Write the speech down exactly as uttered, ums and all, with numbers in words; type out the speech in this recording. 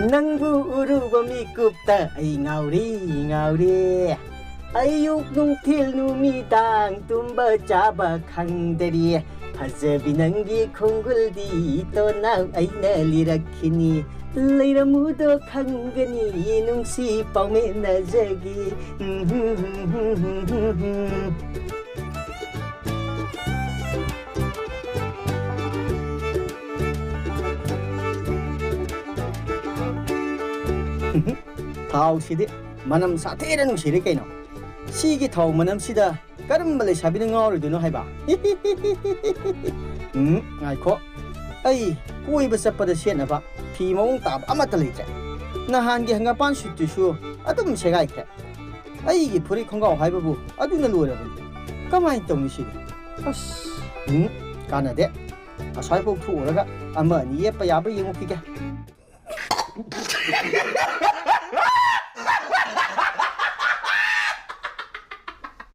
ꯅꯪꯕꯨ ꯎꯔꯨꯕ ꯃꯤꯀꯨꯞꯇ ꯑꯩ ꯉꯥꯎꯔꯤ, ꯉꯥꯎꯔꯤ꯫ ꯑꯌꯨꯛ ꯅꯨꯡꯊꯤꯜ ꯅꯨꯃꯤꯗꯥꯡ ꯇꯨꯝꯕ ꯆꯥꯕ ꯈꯪꯗꯔꯤ꯫ ꯐꯖꯕꯤ ꯅꯪꯒꯤ ꯈꯣꯡꯒꯨꯜꯗꯤ ꯇꯣꯅꯥꯎ ꯑꯩꯅ ꯂꯤꯔꯛꯈꯤꯅꯤ꯫ ꯂꯩꯔꯝꯃꯨꯗꯣ ꯈꯪꯒꯅꯤ ꯅꯨꯡꯁꯤ ꯄꯥꯎꯃꯦꯟꯅꯖꯒꯤ꯫ ꯊꯥꯎꯁꯤꯗꯤ ꯃꯅꯝ ꯁꯥꯊꯤꯅ ꯅꯨꯡꯁꯤꯔꯦ ꯀꯩꯅꯣ꯫ ꯁꯤꯒꯤ ꯊꯥꯎ ꯃꯅꯝꯁꯤꯗ ꯀꯔꯝꯕ ꯂꯩꯁꯥꯕꯤꯅ ꯉꯥꯎꯔꯣꯏꯗꯣꯏꯅꯣ ꯍꯥꯏꯕ? ꯎꯝ, ꯉꯥꯏꯈꯣ꯫ ꯑꯩ ꯀꯣꯏꯕ ꯆꯠꯄꯗ ꯁꯦꯠꯅꯕ ꯐꯤ ꯃꯑꯣꯡ ꯇꯥꯕ ꯑꯃꯠꯇ ꯂꯩꯇ꯭ꯔꯦ꯫ ꯅꯍꯥꯟꯒꯤ ꯍꯪꯒꯥꯄꯥꯟ ꯁꯨꯠꯇꯨꯁꯨ ꯑꯗꯨꯝ ꯁꯦꯒꯥꯏꯈ꯭ꯔꯦ꯫ ꯑꯩꯒꯤ ꯐꯨꯔꯤꯠ ꯈꯣꯡꯒ꯭ꯔꯥꯎ ꯍꯥꯏꯕꯕꯨ ꯑꯗꯨꯅ ꯂꯣꯏꯔꯕꯅꯤ꯫ ꯀꯃꯥꯏꯅ ꯇꯧꯅꯤ ꯁꯤꯗꯤ? ꯑꯁ, ꯎꯝ, ꯀꯥꯟꯅꯗꯦ꯫ ꯑꯁ꯭ꯋꯥꯏꯐꯥꯎ ꯊꯣꯛꯎꯔꯒ ꯑꯃ ꯑꯅꯤ ꯌꯦꯞꯄ ꯌꯥꯕ꯭ꯔꯥ ꯌꯦꯡꯉꯨꯈꯤꯒꯦ꯫